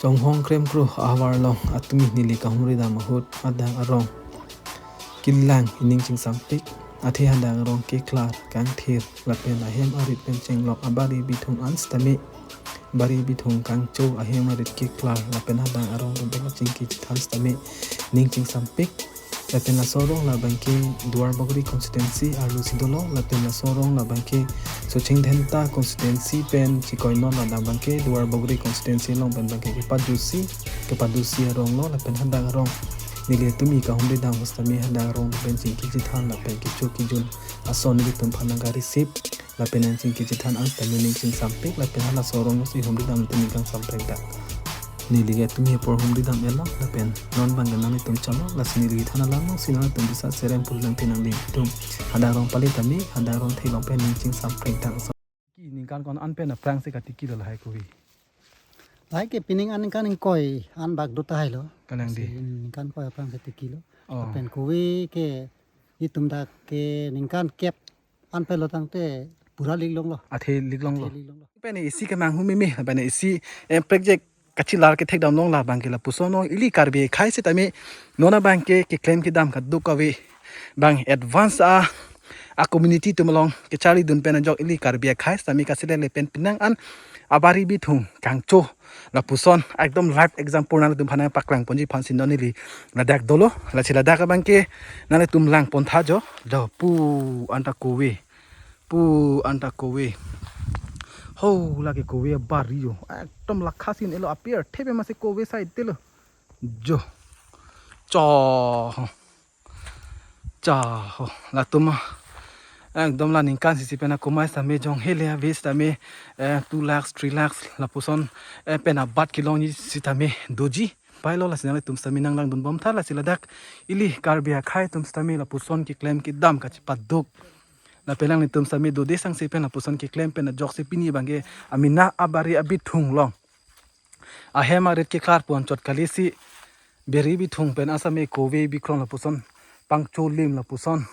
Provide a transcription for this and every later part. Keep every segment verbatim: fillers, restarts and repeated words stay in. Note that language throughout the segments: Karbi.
Chonghong krem kru ahavar along atumi neli kahumri dam ahut hadak arong kelang ining chingsampik, athe hadak arong keklar kangthir lapen ahem arit pen chenglok abari bithung an sitame, bari bithung kangcho ahem arit keklar lapen hadak arong pen chingki chethan sitame ning chingsampik. Lapen laso arong labangke Duar Bagori constituency arlo si dolo, lapen laso arong labangke Socheng Dhenta constituency pen chikoi non, labangke Duar Bagori constituency along pen bangke kepadusi, kepadusi arong lo, lapen hadak arong neli atumi kahumri dam ahut sitame hadak arong pen chingki chethan lapen kecho kejun ason nelitum aphan nangkarisip. Lapen nangchingki chethan an sitame ning chingsampik, lapen halaso arong si humri dam atum ning kangsamprek dak. Neli ke atumi apor humri dam-et lo, lapen non bangke nanglitum chalo, lasi neli than alam along si nanglitum bisa serem pul nang pinang ding atum. Hadak arong pali tame, hadak arong theklong pen ning chingsampik dak. Ki ningkan ko-an pen aphrang si katiki lo lahai kove? Lahai ke pining an ningkan ingkoi an bak do tahai lo. Kalang di. Si ningkan koi aphrang si tiki lo. Oh. Lapen kove ke itum dak ke ningkan kep an pelo tangte pura liklong lo. Athe liklong lo. Athe liklong lo. Pen isi kemang humeme, pen isi, eh, project kachelar kethek dam long labangke lapuson lo, ili Karbi akhei sitame non abangke keklem kedam kaduk kave bang advance a, a community atum along kecharli dun pen ajok ili Karbi akhei sitame kasilele pen penang an abari bithung kangcho lapuson ekdom live example nanglitum aphan nangpaklang ponji aphan si non neli ladak dolo. Lasi ladak abangke nanglitum lang pon tha jo. Do pu anta kove. Pu anta kove. Ho, lake kove abari jo. Ekdom lakha si un-e lo, apirthe pen masi kove side te lo. Jo. Cho. Cha ho. Latum ekdom la ningkan isi pen akumai sitame jong hele avis sitame, eh, two lakhs, three lakhs lapuson, eh, pen abat kelongji sitame doji. Pailo, lasi nanglitum sitame nanglang dun bom tha, lasi ladak ili Karbi akhei atum sitame lapuson keklem kedam kachepaduk. Lapen nanglitum sitame dode sangse pen lapuson keklem pen ajoksi pini bangke amena abari abithung along ahem arit keklar pon chot kali si bari bithung pen asitame kove bikrong lapuson, pangcho lim lapuson,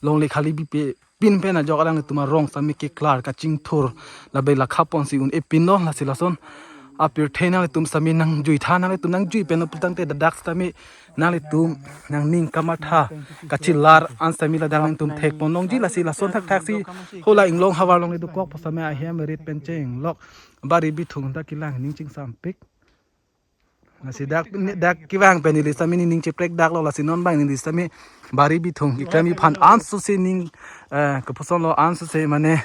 longle khali bipe pin pen ajok alanglitum arong sitame keklar kachingthur labe lakha pon si un-e pin lo, lasi lason apirthe nanglitum sitame nangjui tha, nanglitum nangjui pen lo pulotangte dadak sitame nanglitum nangning kamatha kachelar an sitame ladak nanglitum thek pon longji, lasi lason thakthak si hala inglong havar along le dokok pu sitame ahem arit pen chenglok bari bithung ta kelang ning chingsampik. Lasi dak, dak kevang pen neli sitame ning cheprek dak lo, lasi non bang neli sitame bari bithung keklem aphan ansose ning, eh, kopuson lo ansose mane,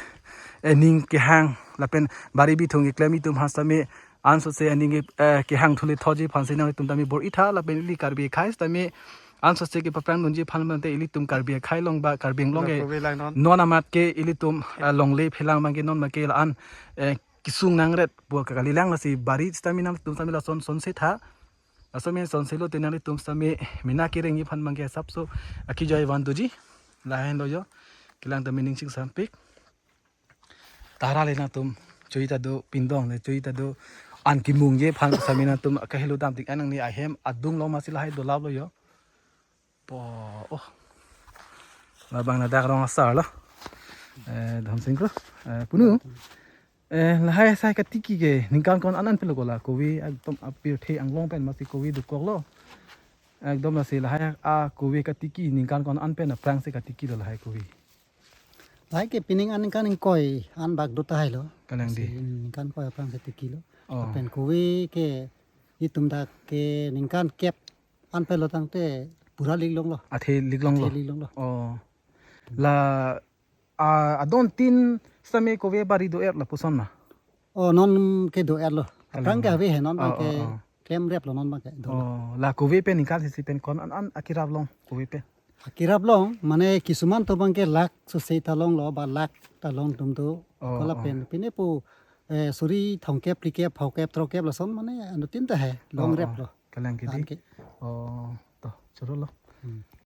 eh, ning kehang lapen bari bithung keklem atum aphan sitame ansose ning, eh, kehang thule thoji aphan si nanglitum tame bor-i tha, lapen ili Karbi akhei sitame ansose kepaphrang dunji aphan mante ilitum Karbi akhei along ba Karbi Anglong ke kove lang non. Non amat ke ilitum, eh, longle phelang bangke non bangke la-an, eh, kesung nangret pu kali lang, lasi bari sitame nangtum sitame lason sonse tha. Lason me sonse lote nanglitum sitame mena kerengji aphan bangke asapso akijoi van doji. Lahenlo jo. Kelang tame ning chingsampik. Tara le nangtum chui ta do, pindong le chui ta do. An kimungje aphan sitame nangtum akahelo dam tik anang ni ahem adung lo masi lahai dolap lo jo. Po, oh. Labang ladak arong asar lo. Eh, Dhamsing kro. Eh, punu. Eh, lahai asai katiki ke ningkan ko-an an pen lo ko la kove ekdom apirthe anglong pen masi kove dokok lo. Ekdom lasi lahai akove katiki ningkan ko-an pen aphrang si katiki lo lahai kove? Lahai ke pining an ningkan ingkoi an bak do tahai lo. Kalang di. Si ningkan koi aphrang si tiki lo. Oh. Lapen kove ke itum dak ke ningkan kep an pelo tangte pura liklong lo. Athe liklong lo. Athe liklong lo. Oh. La, ah, adon tin sitame kove bari do-et lapuson ma? Oh, non ke do-et lo. Kalang. Aphrang ke ave he non. Oh, bangke, oh, oh, klemrep lo non bangke do-et lo. Oh, la kove pen ningkan isi pen ko-an an akirap long kove pen? Akirap long, mane kisuman to bangke lakh sose ta long lo, ba lakh ta long atum do. Oh, ko la, oh, pen, pine pu, eh, suri thomkep, phlikep, phokep, throkep lason mane anuttin ta he, oh, longrep, oh, lo. Kalang ke di. Anke. Oh, to, choro lo. Hmm.